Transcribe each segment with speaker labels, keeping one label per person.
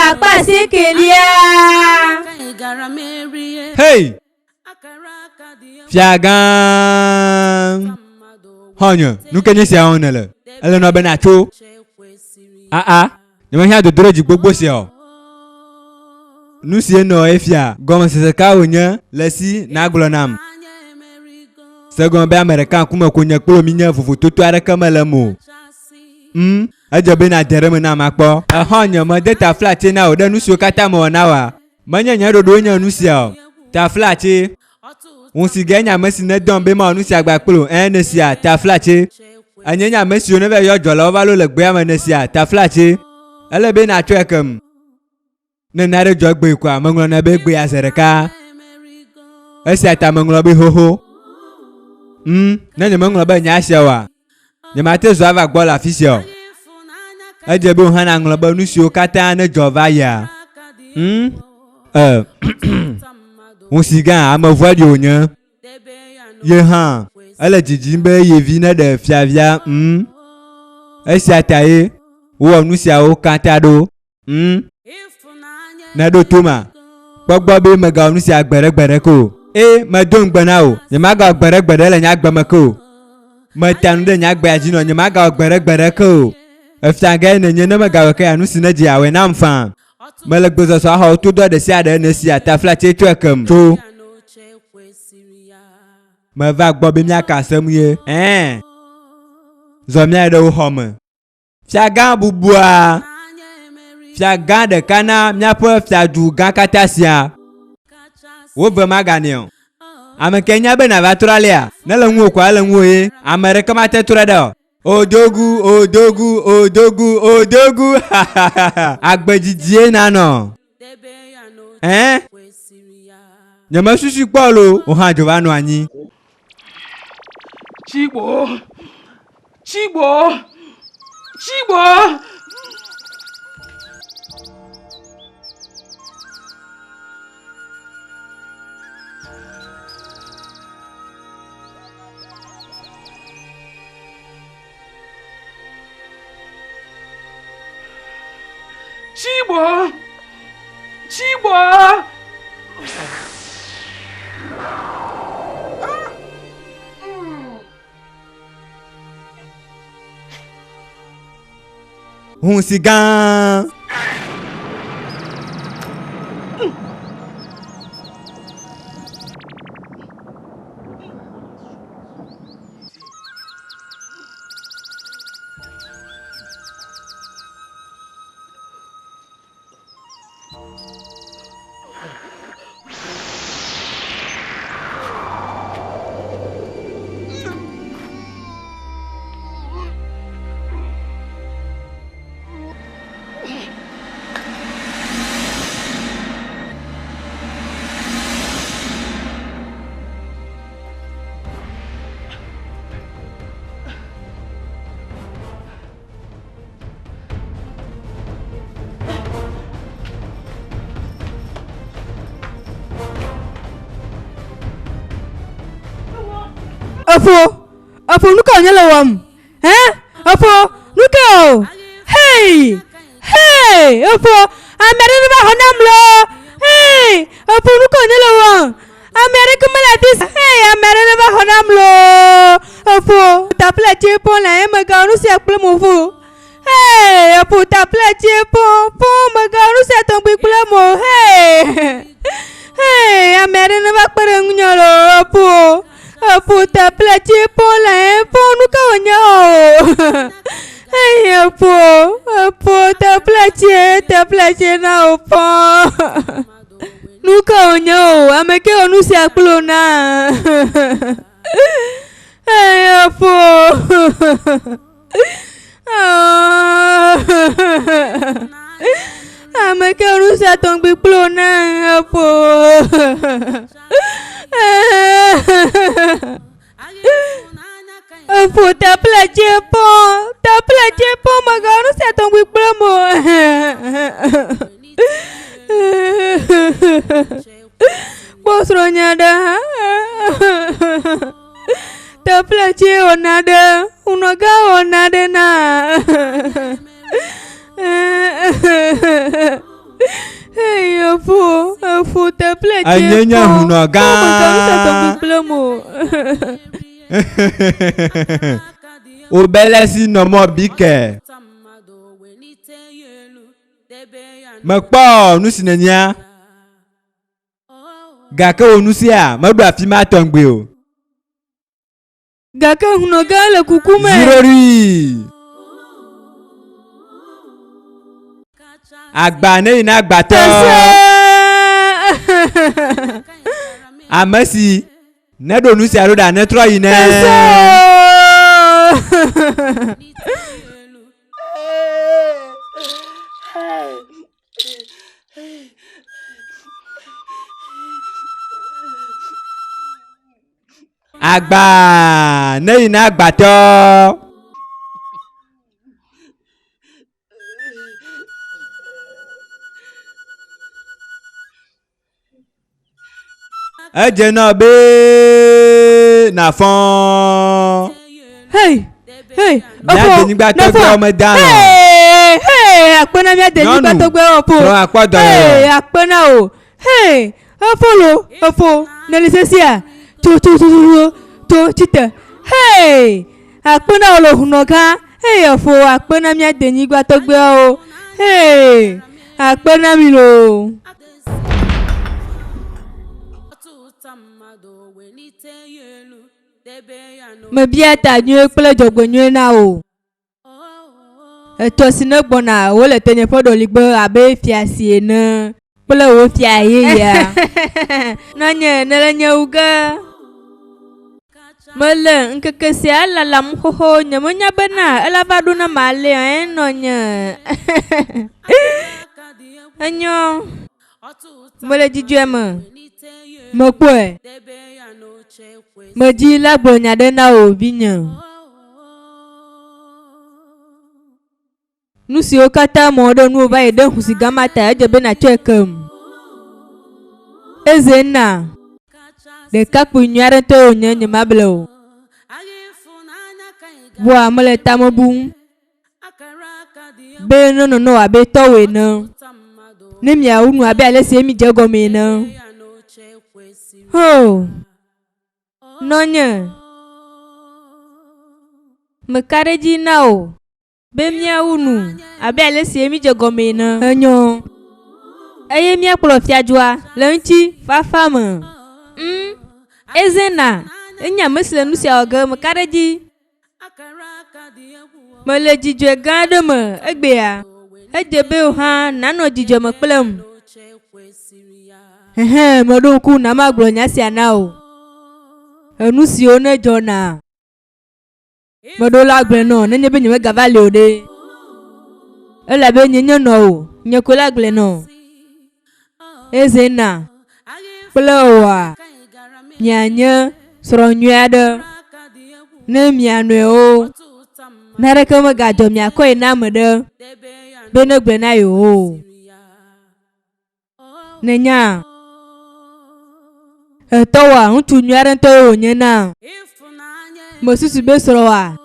Speaker 1: akpa asiekelia.
Speaker 2: Hei! Fiagã! Xɔ̃nye, nu ke nye sia wɔm nèle? Ele nɔ be nàtso. Aa, nyemehiã dodoɖedzi gbogbo sia o. Nu si enɔ efia gɔmesese ka wònye le esi nàgblɔ nam? Se egɔme be ame ɖeka ŋkume ko nye kple wò mínye, vovototo aɖeke mele eme o. Ŋ, edze be nàde ɖe eme nam akpɔ. Exɔ̃nye, mede taflatse na wò ɖe nu siwo katã mewɔ na wòa? Menye nye ɖoɖoe nye nu sia o. Taflatse. Ŋusigae nye ame si nedɔm be mawɔ nu sia gba kpli wò. Ẽ, nèsia? Taflatse. Ènye nye ame siwo neva yɔ dzɔlawo va loo le gbea me, nèsia? Taflatse. Ele be nàtsɔe kem. Ne nane dzɔ egbee koa, meŋlɔnɛ be egbea zi ɖeka. Esia ta meŋlɔ be xoxo. Ŋ, ne nyemeŋlɔ be nya sia oa, nyemate ŋu ava gbɔ le afi sia o. Edze be wò hã nàŋlɔ be nu siwo katã nedzɔ va yia. Ŋ, e, ŋusi gã, ame vɔ̃ɖi wònye. Ye hã, ele didim be ye vi neɖe fiavia. Ŋ, esia tae wowɔ nu siawo katã ɖo. Ŋ, nèɖo to ma? Kpɔ gbɔ be mègawɔ nu sia gbeɖegbeɖe ke o. Ẽ, medo ŋugbe na wò, nyemagawɔ gbeɖegbeɖe le nye agbe me ke o. Meta nu ɖe nye agbea dzi nɔ, nyemagawɔ gbeɖegbeɖe ke o. Efia gãe nènye, ne megawɔe ke ya, nu si nèdi awɔe nam faa. Mele gbesɔsɔ axɔ wò to dɔ ɖesiaɖe nèsia, taflatse tsɔe kem tso. Meva gbɔ be míaka asem ye. Ẽ, zɔ míayi ɖe wò xɔ me. Fiagã bubua fiagã ɖeka na míaƒe fiadu gã katã sia. Wove maganɛ o. Ame kae nya be nàva trɔ alea? Ne ele ŋuwò koa, ele ŋuwò ye. Ame aɖeke mate trɔe ɖe o. Odogu, odogu, odogu, odogu, hahaha. Agbe didie nànɔ. Ɛ̃? Nyemesusui kpɔ loo. Wò hã dzo va nɔ anyi.
Speaker 3: Tsigbo, tsigbo, tsigbo. Chigbo! Chigbo!
Speaker 2: Hũsi gã.
Speaker 1: Efo, efo nu ka wònye le wɔm? Hɛ? Efo, nu ka o? Hei! Hei! Efo, ame aɖe neva xɔ nam loo! Hei! Efo, nu ka wònye le wɔm? Ame aɖeke mele afi sia. Hei, ame aɖe neva xɔ nam loo! Efo, taƒletsi pɔ̃ le anyi megawɔ nu sia kple mo fo. Hei, efo taƒletsi pɔ̃, pɔ̃ megawɔ nu sia tɔgbi kple mo. Hei! Hei, ame aɖe neva kpe ɖe ŋunye loo! Efo, efo taƒletsi pɔ̃ le anyi pɔ̃ nu ka wònye o? Hei, efo, efo taƒletsi, taƒletsi na wò pɔ̃. Nu ka wònye o? Ame ke wɔ nu sia kple wò na? Eya ƒo. Ame ke wɔ nu sia tɔgbi kple wò na? Eƒo. Eƒo taplatse pɔ, taplatse pɔ megawɔ nu sia tɔgbi kple mo. Kpɔ srɔ̃nye ɖe. Taplatse wɔna ɖe, hunɔgã wɔna ɖe na. Efo, efo teple tse
Speaker 2: Enye nye
Speaker 1: fo.
Speaker 2: hunɔ gã.
Speaker 1: Wo me gã nu tɔgbi kple mo.
Speaker 2: Obelesi nɔ mɔ bike. Mekpɔ nu si nènyea. Gake wò nu sia meɖo afi ma tɔgbi o.
Speaker 1: Gake hunɔ gã le kuku me.
Speaker 2: Zirori. Agba ne yi na agbatɔ. Ame si ne ɖo nu sia ɖo ɖa netrɔ yi ne. Agba ne yi na agbatɔ. Edze nɔ be nàfɔ.
Speaker 1: Hey, hey,
Speaker 2: Mía
Speaker 1: efo,
Speaker 2: denyigba
Speaker 1: nefo.
Speaker 2: tɔgbeawo meda alɔ.
Speaker 1: Hey, hey, akpe na mía denyigba
Speaker 2: Nyɔnu,
Speaker 1: tɔgbeawo po.
Speaker 2: srɔ̃ akpɔ dɔyɔyɔ.
Speaker 1: Hey, akpe na wò. Hey, efo lo, efo, neli sesia. Tso, tso, tso, tso, tso, tso, tsite. Hey, akpe na wò le hunɔ gã. Hey, efo, akpe na mía denyigba tɔgbeawo. Hey, akpe na mi loo. Mebia ta nyuie kple dzɔgbenyuie na wò. Etsɔ si negbɔna wole tenye ƒe ɖɔligbe abe fia si ene kple wò fia yeyea. Nɔnye, nèle nye wu ge. Mele ŋkeke sia lalam xoxo, nyemenya bena ela va ɖo nam alea, ẽ nɔnye. Enyo, mele dzidzɔe me. Mekpɔe. Medzi la gblɔ nya ɖe na wò, vinye. Nu siwo katã mewɔ ɖe nuwò va yi ɖe ŋu si gama ta, edze be nàtsɔe kem. Eze na ɖekakpui nyui aɖe ŋutɔe wònye, nyemable o. Vɔa mele tame bum be nenɔ na wò abe tɔwò ene, ne miawu nu abe ale si mídze egɔmee ene. Hoo! Nɔnye, meka ɖe edzi na wò be míawu nu abe ale si mídze gɔmee ene. Enyo. Eye míakplɔ fiadzua le ŋutifafa me. Ŋ, Ezena enye ame si le nu sia wɔ ge, meka ɖe edzi. Mele dzidzɔe gã aɖe me egbea. Edze be wò hã nànɔ dzidzɔ me kplem. Ɛhɛ̃, meɖo ŋku na magblɔ nya sia na wò. Enu siwo nedzɔna meɖo la gblɔe nɔ nenye be nyemegava li o ɖe. Elabe nye nye nɔwò, nye koe la gblɔe nɔ. Ezena kple wòa mianye srɔ̃ nyui aɖe ne mia nɔewo. Naneke megadzɔ miakɔe na ame ɖe be negblɔe na yewo o. Nènyaa? Etɔwòa, ŋutsu nyui aɖe ŋutɔe wònye nam. Mesusu be srɔ̃wòa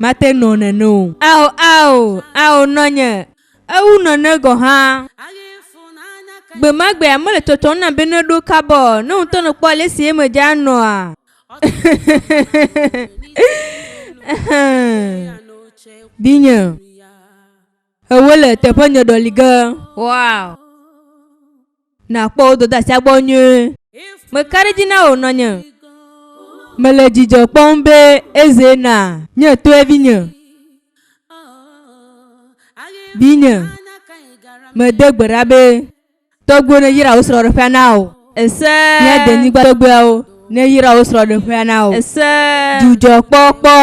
Speaker 1: mate nɔ nene o. Ao, ao, ao, nɔnye, ewu nene gɔ̃ hã. Gbe ma gbea, mele tsɔtsɔm nam be neɖo kaba o. Ne ŋutɔ nèkpɔ ale si eme dze anɔa? Vinye. Ewo le teƒe nye ɖɔli ge. Wow! Nàkpɔ wò dɔdeasia gbɔ nyuie. Meka ɖe edzi na wò, nɔnye. Mele dzidzɔ kpɔm be Eze na nye toe vinye. Vinye, mede gbe ɖa be tɔgbuiwo neyra wò srɔ̃ɖeƒea na wò.
Speaker 4: Ese.
Speaker 1: Mía denyigba tɔgbuiawo neyra wò srɔ̃ɖeƒea na wò.
Speaker 4: Ese.
Speaker 1: Dzidzɔkpɔkpɔ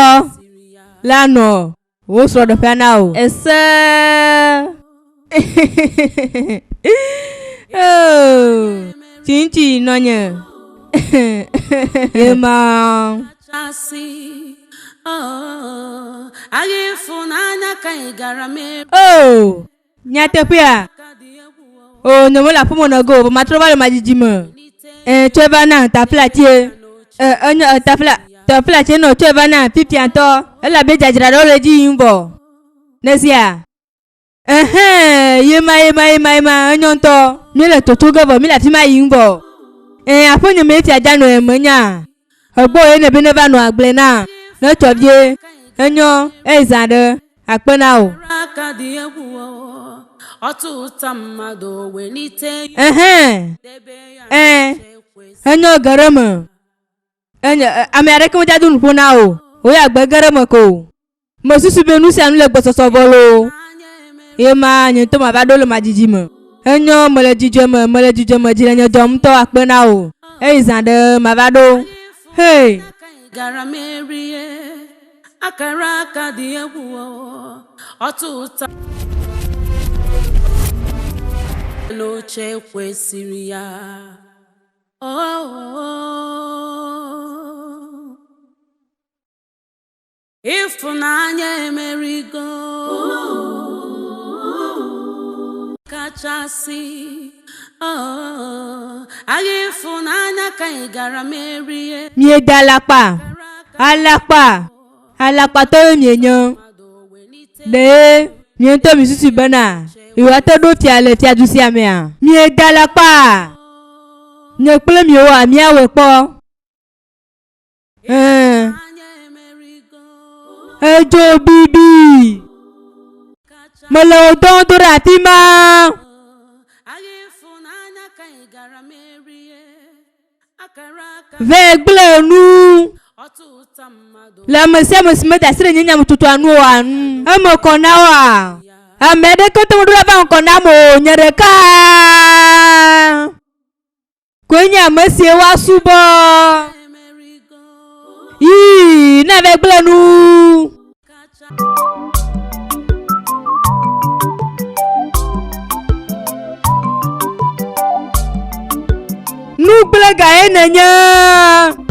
Speaker 1: la nɔ Wò srɔ̃ɖeƒea na wò.
Speaker 4: Ese.
Speaker 1: Oh, tsintsi nɔnye. Ye ma. Oh, nyateƒea? Oh, nye mele aƒeme nɔ ge o, vɔ matrɔ va le madzidzi me. Ẽ, tsɔe va na taflatsie. Ẽ, enye tafla, taflatsie nɔ tsɔe va na fifia ŋutɔ. Elabe dzadzraɖo le edzi yim vɔ. Nèsia? Ɛhɛn, yema, yema, yema, yema, enyo ŋutɔ. Míele toto ge vɔ, míele afi ma yim vɔ. Ɛ̃, aƒenye mee fia dza nɔe, menya. Egbɔ ye nèbe neva nɔ agble na, ne tsɔ vie. Enyo, eyi zã ɖe, akpe na wò. Ɛhɛn, ɛ̃, enyo, ge ɖe eme. Enye, ame aɖeke medza do nuƒo na wò o. Wò ya gbe ge ɖe eme ko. Mesusu be nu sia nu le gbɔsɔsɔ vɔ loo. Ye ma nye ŋutɔ mava ɖo le madzidzi me. Enyo, mele dzidzɔe me, mele dzidzɔe me, dzi le nye dzɔm ŋutɔ akpe na wò. Eyi zã ɖe mava ɖo. Hey!
Speaker 4: Ịfụnanya emerigo kachasị oh, agha ịfụnanya ka anyị gara merie.
Speaker 1: Miede alakpa, alakpa, alakpatɔwoe mienye. Ɖe mia ŋutɔ misusui bena yewoate ɖo fia le fiadu sia mea? Miede alakpa! Nye kple miewòa míawɔe kpɔ. Ɛ̃, edzo bibi. Mele wò dɔm do ɖe afi ma. Vɛ gblẽ nu le ame sia ame si meda asi ɖe nye nyametsotsoa nu oa ŋu. Eme kɔ na woa? Ame aɖeke ŋutɔ meɖo la va ŋgɔ nam o, nye ɖeka koe nye ame sie woasubɔ. Yii, ne ave gblẽ nu. Nugblẽgae nènye.